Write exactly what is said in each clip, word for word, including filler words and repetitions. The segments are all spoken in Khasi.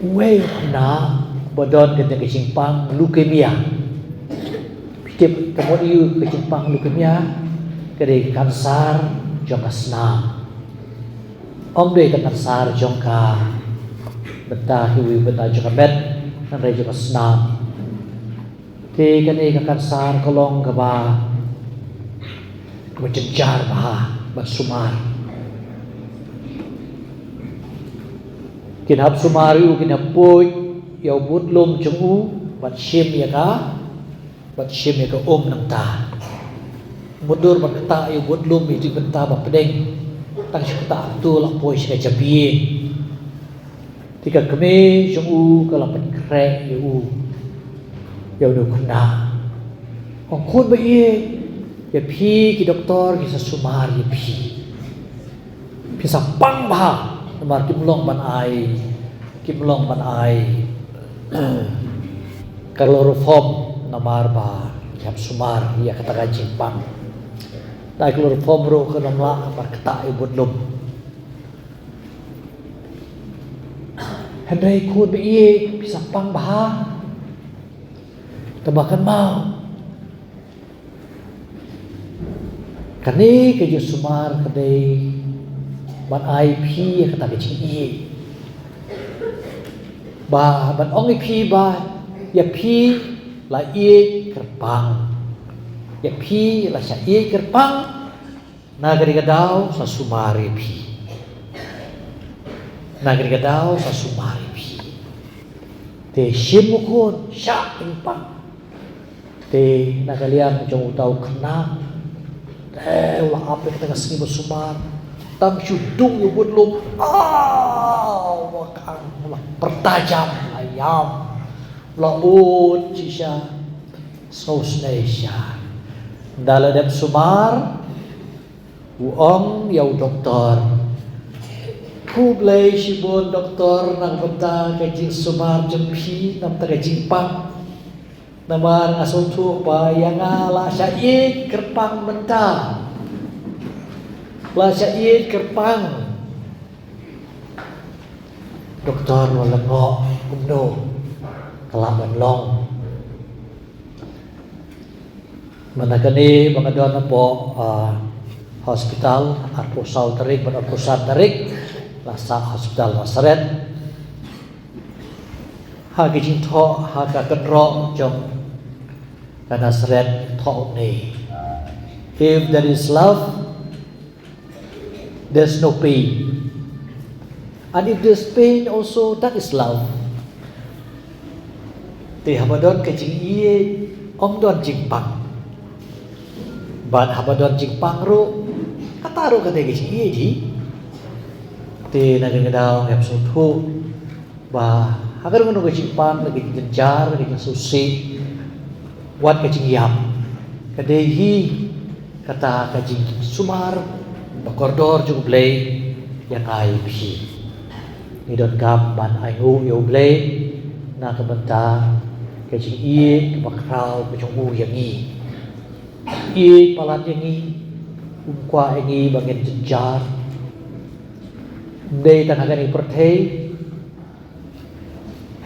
Uwei u khynnah ba don kane ka jingpang leukemia. Phi tip ka mut aiu ka jingpang leukemia? Ka dei ka kansar jong ka snam. Ym dei ka kansar jong ka bynta kiwei, bynta jong ka met, hynrei jong ka snam. Te kane ka kansar ka long kaba, kaba jynjar bha ban sumar. Kin hap sumar ïa u, kin hap puid ïa u budlum jong u, ban shim ïa ka, ban shim ïa ka um nangta. Mutdur ban ktah ïa u budlum ïa ki bynta ba pdeng. Tang shu ktah hangto la poi sha ka jabieng. Te ka kmie jong u ka la pynkhreh ïa u, ïa u khynnah. Ong, khun ba ïeit, ïa phi ki doktor ki sa sumar ïa phi. Phi sa pang bha, namar kim long ban ai, kim long ban ai chloroform namar ba ki hap sumar ïa kata ka jingpang. Te chloroform ruh kim lah namar ktah ïa u budlum. Hynrei khun ba ïeit, phi sa pang bha. Tangba kynmaw, kane ka jingsumar ka dei ban ai phi ïa kata ka jingïeit. Ba ban ong ïa phi ba ïa phi la ïeit kyrpang. Ïa phi la shah ïeit kyrpang. Na kane ka daw sa sumar ïa phi. Na kane ka daw sa sumar ïa phi. Te shim, u khun, shah pynpang. Te na ka liang jong uta u khynnah, te u la ap ïa kata ka sngi ba sumar. Tang shu dung ïa u budlum. Aw, u la kang, u la pyrta jam, u la ïam. U la ud shisha. Sngewsynei shisha. Ynda la dep sumar, u ong ïa u doktor, "Khublei shibun doktor, na ka bynta ka jingsumar jong phi, na ka bynta ka jingpang. Namar nga sngewthuh ba ïa nga la shah ïeit kyrpang mynta. La shah ïeit kyrpang." Doktor u la lyngngoh, kumno ka lah ban long. Mynta kane ba nga don hapoh, ah, hospital, arphew saw tarik bad arphew san tarik, la sah hospital Nazareth. Ha ka jingthoh, ha ka kynroh jong ka Nazareth, thoh kumne: "If there is love, there's no pain. And if there's pain also, that is love." Te haba don ka jingïeit, ym don jingpang. Bad haba don jingpang ruh, kata ruh ka dei ka jingïeit hi. Te na kane ka daw ngi hap sngewthuh ba ha kano kano ka jingpang, la ka jingjynjar, la ka jingsngewsih, wat ka jingïap, ka dei hi kata ka jingsumar ba kordor jong U Blei ïa nga ïa phi. Ngi donkam ban ainguh ïa U Blei na ka bynta ka jingïeit kaba khraw ka jong u ïa ngi. Ïeit palat ïa ngi, um kwah ïa ngi ba ngin jynjar. Ym dei tang ha kane ka pyrthei,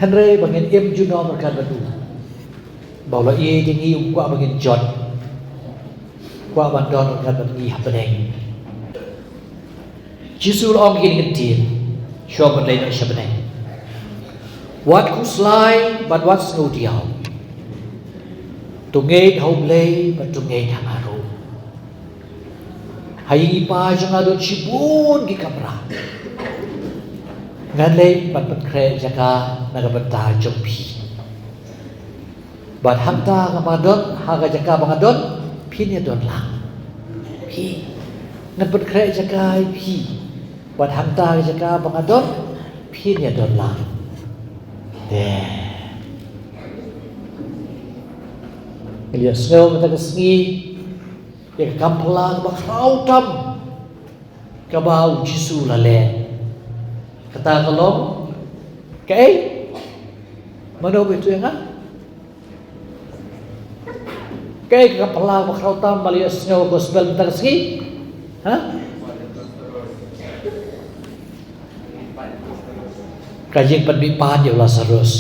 hynrei ba ngin im junom ryngkat bad u. Ba u la ïeit ïa ngi, um kwah ba ngin jot. Kwah ban don ryngkat bad ngi ha bneng. Jisu u la ong ïa kine ki ktien, shuwa ban leit noh sha bneng: "Wat khuslai bad wat sngewdiaw. To ngeit ha U Blei bad to ngeit ha nga ruh. Ha ïing i Pa jong nga don shibun ki kamra. Ngan leit ban pynkhreh jaka na ka bynta jong phi. Bad hangta kaba nga don, ha ka jaka ba nga don, phin ïa don lang." Phi, ngan pynkhreh jaka ïa phi. Bad hangta ka jaka ba nga don, phin ïa don lang. Te ngi la ïohsngew mynta ka sngi ïa ka kam phylla kaba khraw tam kaba u Jisu u la leh. Kata ka long kaei? Mano ba ïathuh ïa nga? Kaei ka kam phylla ba khraw tam ba la ïohsngew gospel mynta ka sngi? Ha? Ka jingpynmihpat ïa u Lasarus.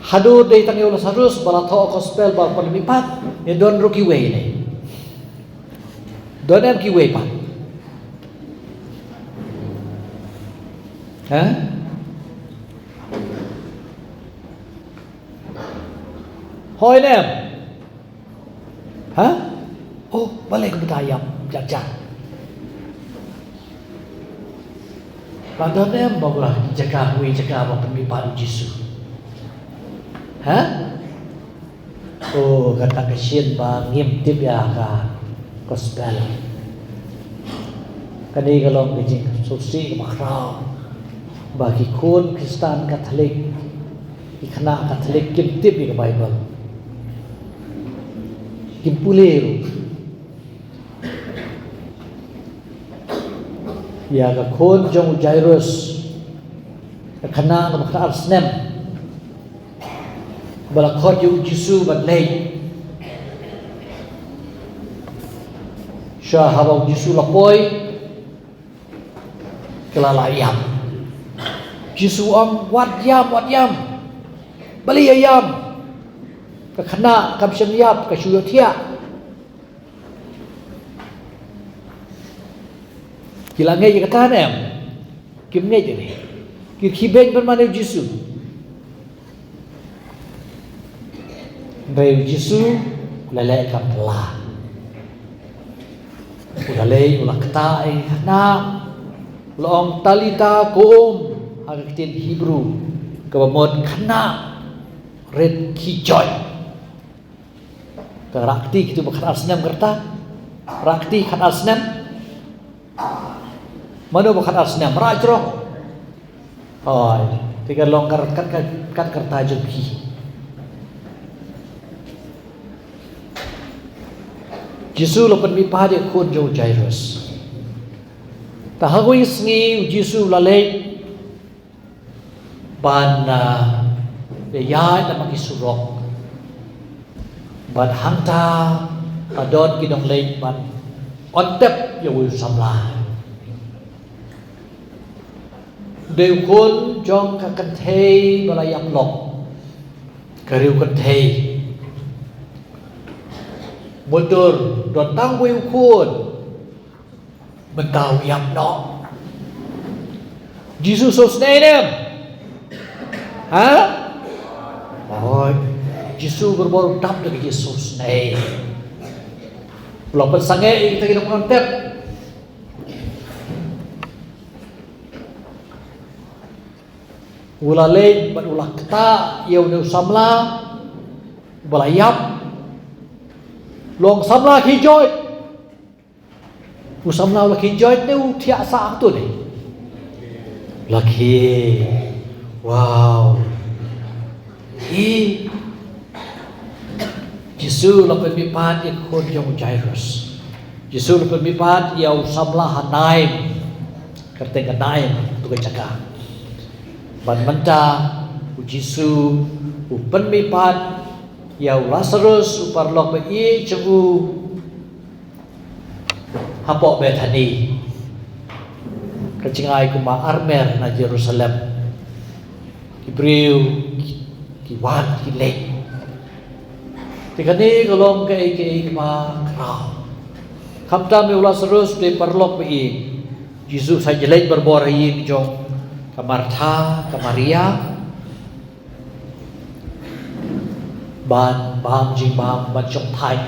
Haduh dei tang ïa u Lasarus ba la thoh gospel ba pynmihpat, ïa don ruh kiwei ne. Don em kiwei pat? Ha? Hoi ne em? Ha? Oh, balei kumta ïap jar jar? Ba don em ba u la jaka, wei jaka ba pynmihpat u Jisu? Ha? Oh, kata ka shin ba ngim tip ïa ka gospel. Kane ka long ka jingsngewsih kaba khraw ba ki khun Khristan Katholik, ki khynnah Katholik kim tip ïa ka Baibl. Kim pule ruh. Ïa ka khun jong u Jairus, ka khynnah kaba khatar snem, ba la khot ïa u Jisu ban leit. Sha haba u Jisu la poi, ka la lah ïam. Jisu ong, "Wat ïam, wat ïam. Balei ïa ïam? Ka khynnah kam shym ïap, ka shu ïohthiah." Ki la ngeit ïa kata ne em? Kim ngeit ïa ne. Ki khie beiñ ban mane u Jisu. Hynrei u Jisu u la leh kam pla. U la leit, u la ktah ïa ka khynnah, u la ong, "Talitha koum," ha ka ktien Hebru, kaba mut, "Khynnah, rit khie joit." Ka rah kti kito ba khatar snem ka rta. Rah kti khatar snem. Mano ba khatar snem? Rah jrong. Hooid. Te ka long kat, kat, kat, kat ka rta jong phi. Jisu la pynmihpat ïa ka khun jong u Jairus. Te ha kawei ka sngi u Jisu u la leit ban, ah, ïaid lem ha ki surok. Bad hangta ka don ki nongleit ban pyntip ïa uwei u samla. Dei u khun jong ka kynthei ba la ïap lok. Ka riew kynthei. Mynta don tang uwei u khun. Mynta u ïap noh. Jisu sngewsynei ne em? Ha? Hooid. Jisu barabor u dap da ka jingsngewsynei. U la pynsangeh ïa kita ki nongpyntip. U la leit bad u la ktah ïa une u samla uba la ïap. U ong, "Samla, khie joit." U samla u la khie joit ne u thiah sah hangto ne? La khie. Wow. Khie. Jisu la pynmihpat ïa ka khun jong u Jairus. Jisu la pynmihpat ïa u samla ha Nain. Kyrteng ka Nain, kato ka jaka. Bad mynta u Jisu u pynmihpat ïa u Lasarus, u paralok ba ïeit jong u, hapoh Bethani, ka jngai kumba armer na Jerusalem. Ki briew ki, ki wan ki leit. Te kane ka long kaei kaei kaba khraw. Khamtam ïa u Lasarus, u dei paralok ba ïeit. Jisu sa ïaleit barabor ha ïing jong ka Martha, ka Maria. Ban bam jingbam, ban shongthait.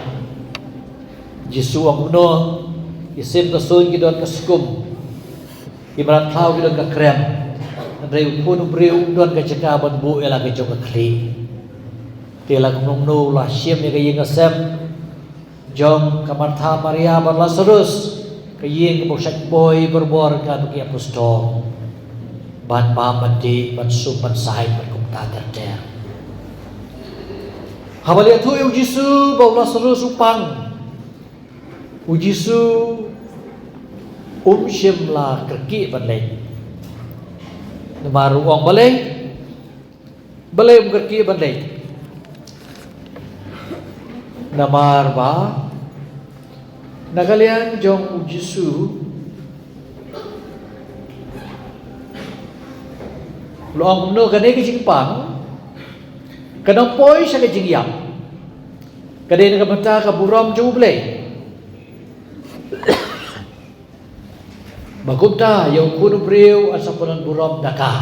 Jisu ong kumno, ki sim ka suiñ ki don ka skum, ki mrad khlaw ki don ka krem. Hynrei u Khun u briew um don ka jaka ban buh ïa la ka jong ka khlieh. Te la kumno kumno la shim ïa ka ïing ka sem jong ka Martha, Maria bad Lasarus, ka ïing kaba u shait poi barabor ka bad ki apostol, ban bam ban dih, ban sum ban sait, ban kumta ter ter. Haba la ïathuh ïa u Jisu ba u Lasarus u pang, u Jisu um shym la kyrkieh ban leit. Namar u ong balei? Balei um kyrkieh ban leit? Namar ba na ka liang jong u Jisu, U la ong kumno? Kane ka jingpang ka nang poi sha ka jingïap, ka dei na ka bynta ka burom jong U Blei. Ba kumta ïa U Khun u briew yn sa pynlong burom da ka,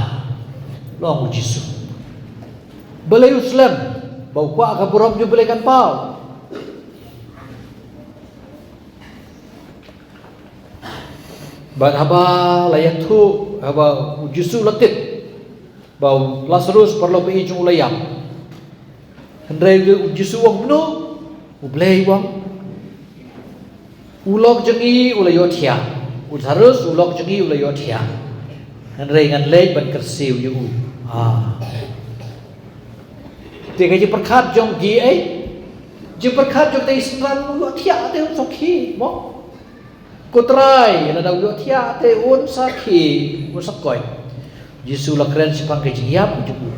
u la ong U Jisu. Balei u slem? Ba u kwah ka burom jong U Blei kan paw. Bad haba la ïathuh, haba U Jisu la tip ba u Lasarus paralok ba-ïeit jong u la ïap, hynrei U Jisu u ong kumno? U Blei u ong, u lok jong ngi u la ïohthiah. U Lasarus, u lok jong ngi u la ïohthiah, hynrei ngan leit ban kyrsiew ïa u. Ah. Te ka jingpyrkhat jong ki, eh, jingpyrkhat jong te, i synran u ïohthiah te un sa khie, mo? Ko Trai, lada u ïohthiah te un sa khie, un sa koit. Jisu u la kren shaphang ka jingïap jong u.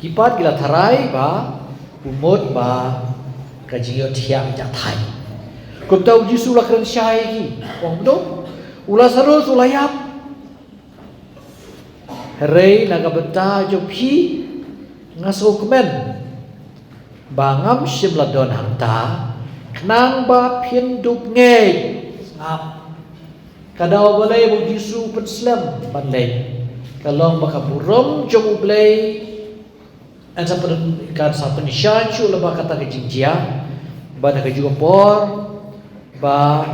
Ki pat ki la tharai ba u mut ba ka jingïohthiah ka jia thait. Kumta U Jisu u la kren shai ïa ki, u ong kumno? U Lasarus u la ïap, hynrei na ka bynta jong phi nga sngewkmen ba ngam shym la don hangta, khnang ba phin dup ngeit. Sngap. Ka daw balei ba U Jisu u pynslem ban leit? Ka long ba ka burom jong U Blei yn sa pyn-, kan sa pynshai shuh lyngba kata ka jingjia, bad ha kajuh ka por ba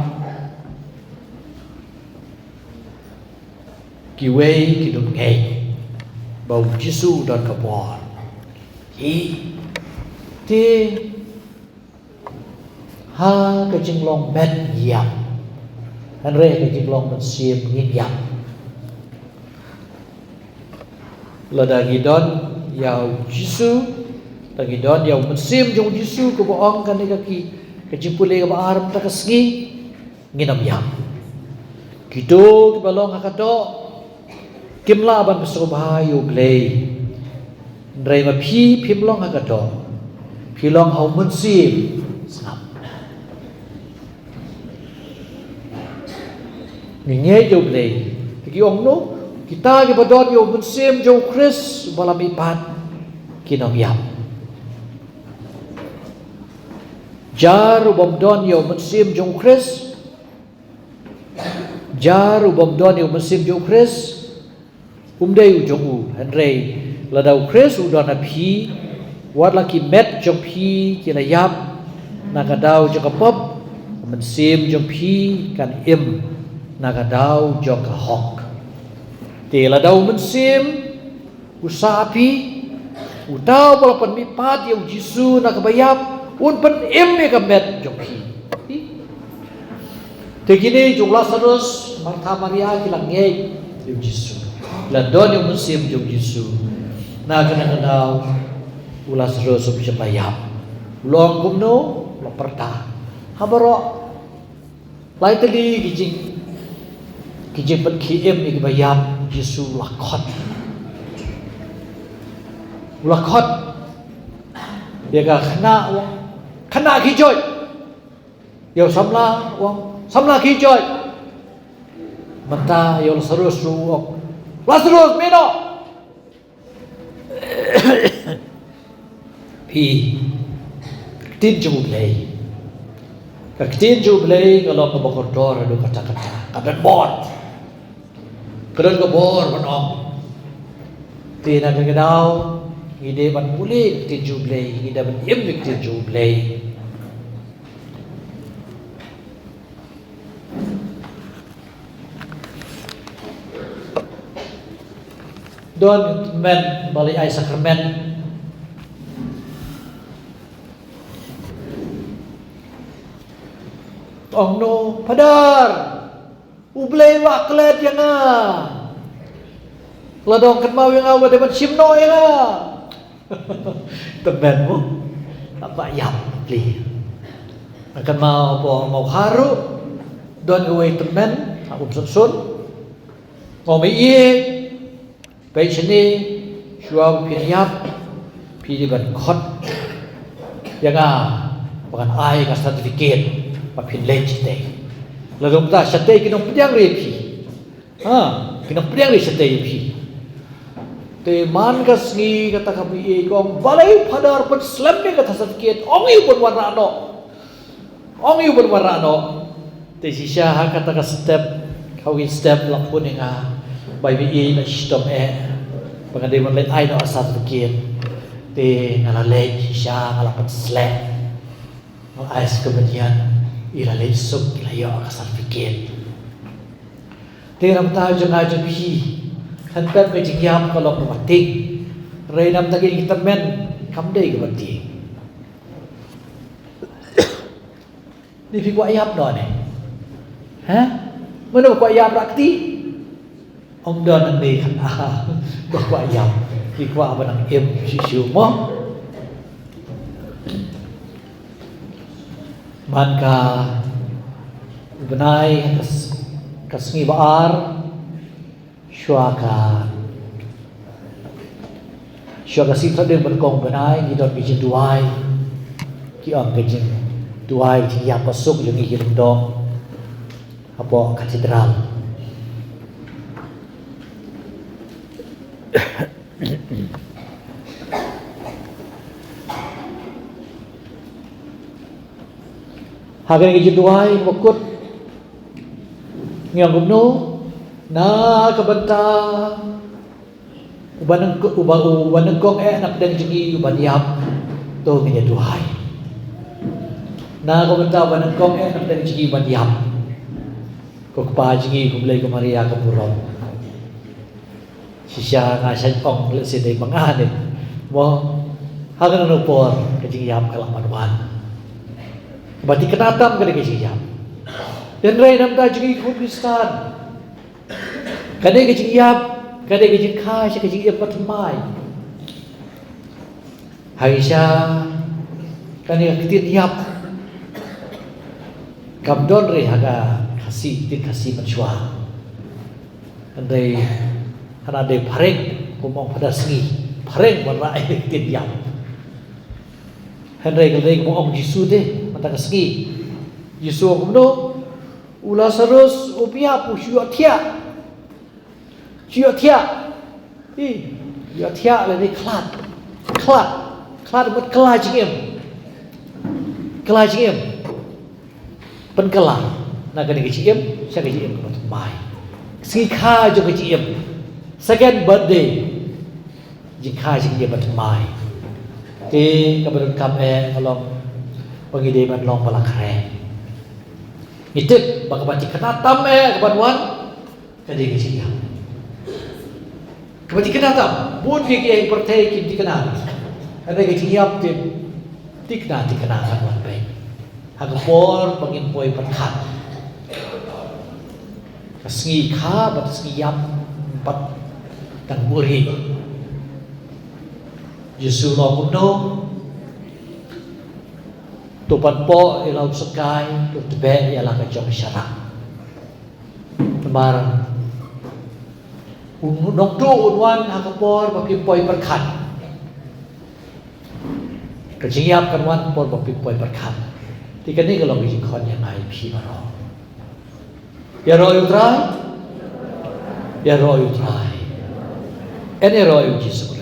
kiwei ki dup ngeit ba U Jisu u don ka bor. Te, te ha ka jinglong met ngi ïap, hynrei ha ka jinglong mynsiem ngim ïap. Lada ngi don ïa U Jisu, lada ngi don ïa u Mynsiem jong U Jisu, kaba ong kane ka ki, ka jingpule kaba ar mynta ka sngi, ngin ym ïap. Kito kiba long ha ka doh kim lah ban pynsngewbha ïa U Blei. Hynrei ma phi, phim long ha ka doh, phi long ha u Mynsiem. Sngap. Ngi ngeit ïa U Blei. Te ki ong kumno? Kita kiba don ïa u Mynsiem jong U Khrist uba la mihpat, kin ym ïap. Jar u bym don ïa u Mynsiem jong U Khrist, jar u bym don ïa u Mynsiem jong U Khrist, um dei u jong u. Hynrei lada U Khrist u don ha phi, wat la ki met jong phi ki la ïap na ka daw jong ka pop, u mynsiem jong phi kan im na ka daw jong ka hok. Te lada u Mynsiem u sah ha phi, uta uba la pynmihpat ïa U Jisu na kaba ïap, un pynim ïa ka met jong phi. Te kine, jong u Lasarus, Martha, Maria, ki la ngeit ïa U Jisu, ki la don ïa u Mynsiem jong U Jisu. Na kane ka daw u Lasarus um shym la ïap. U long kumno? U la pyrta. Ha baroh lai tylli ki jing, ki jingpynkhie im ïa kiba ïap, U Jisu u la khot. U la khot ïa ka khynnah, u ong, "Khynnah, khie joit." Ïa u samla, u ong, "Samla, khie joit." Mynta ïa u Lasarus ruh u ong, "Lasarus, mih noh." Phi, ka ktien jong U Blei, ka ktien jong U Blei ka long kaba kordor haduh katta katta. Ka don bor, ka don ka bor ban ong. Te na kane ka daw ngi dei ban pule ka ktien jong U Blei, ngi dei ban im ïa ka ktien jong U Blei. Don tymmen ba la ai sakramen. Ong kumno, Phadar, U Blei u la klet ïa nga. Lada ong kynmaw ïa nga, u la dei ban shim noh ïa nga. Tymmen mo, haba ïap pli. Nga kynmaw hapoh Mawkhar ruh don kawei tymmen ha Umsunsun. Nga ong, "Meiieit, peit shane, shuwa ba phin ïap phi dei ban khot ïa nga ba ngan ai ïa ka certificate ba phin leit shatei. Lada kumta shatei kin ym pdiang re ïa phi. Ha, kin ym pdiang re shatei ïa phi." Te man ka sngi kata ka B A ka ong, balei Phadar pynslem ïa kata ka certificate, ong ïa u ban wanrah noh. Ong ïa u ban wanrah noh. Te shisha ha kata ka step, ha kawei step la phone ïa nga, bai B A la shitom eh ba nga dei ban leit ai noh ka certificate. Te nga la leit shisha, nga la pynslem. Nga ai sa ka bynta, i la leit suk, i la ïoh ka certificate. Te namar ta jong nga jong phi, kan pep ka jingïap ka long kaba tieng. Hynrei namar ta ki tymmen kam dei kaba tieng. Ni phi kwah ïap noh ne? Ha? Mano kwah ïap rakti? Ym don hangne kata ba kwah ïap. Ki kwah ba nang im shisha mo. Man ka bnai ka s-, ka sngi ba ar, shuwa ka, shuwa ka sngi Thohdieng bad kong bnai ngi don ka jingduwai. Ki ong ka jingduwai jingïap basuk jong ngi ki lyngdoh hapoh Cathedral. Ha kane ka jingduwai ba kut ngi ong kumno, na ka bynta uba nyngkong, uba, uba nyngkong eh na pdeng jong ngi uban ïap, to ngin ïa duwai. Na ka bynta uba nyngkong eh na pdeng jong ngi uban ïap, ko Kpa jong ngi, ko Blei, ko Maria ka burom. Shisha nga shait ong lehse dei ma nga ne mo. Ha kano kano por ka jingïap ka lah ban wan. Ba thikna tam ka dei ka jingïap. Hynrei namar ta jong ngi ki khun Khristan, ka dei ka jingïap ka dei ka jingkha sha ka jingim bathymmai. Hynrei sha kane ka ktien ïap kam don re ha ka Khasi, ktien Khasi mynshuwa. Hynrei hana dei phareng, kum ong Phadar Sngi, phareng ban rah ïa ka ktien ïap. Hynrei ka dei kum ong Jisu te mynta ka sngi. Jisu ong kumno? U Lasarus u ïap, u shu ïohthiah. Shu ïohthiah. I, ïohthiah lane khlad. Khlad. Khlad mut kylla jingim. Kylla jingim. Pynkylla na kane ka jingim sha ka jingim kaba thymmai. Sngi kha jong ka jingim. Second birthday. Jingkha jingim bathymmai. Te kaba donkam eh ka long ba ngi dei ban long ba la khreh. Ngi tip ba kaba thikna tam eh kaban wan ka dei ka jingïap. Kaba thikna tam, bun ki, ki pyrthei kim thikna. Ka dei ka jingïap te thikna, thikna kan wan beit ha ka por ba ngin poi pyrkhat. Ka sngi kha bad ka sngi ïap pat dang buhrieh. Jisu u ong kumno? To pynpoh ïa la u sykai, to tbeh ïa la ka jong sharak. Namar u nongtuh un wan ha ka por ba phi poi pyrkhat. Ka jingïap kan wan por ba phi poi pyrkhat. Te kane ka long ka jingkhot ïa nga ïa phi baroh. Ïaroh ïa u Trai. Ïaroh ïa u Trai. Yn ïaroh ïa u Jisu.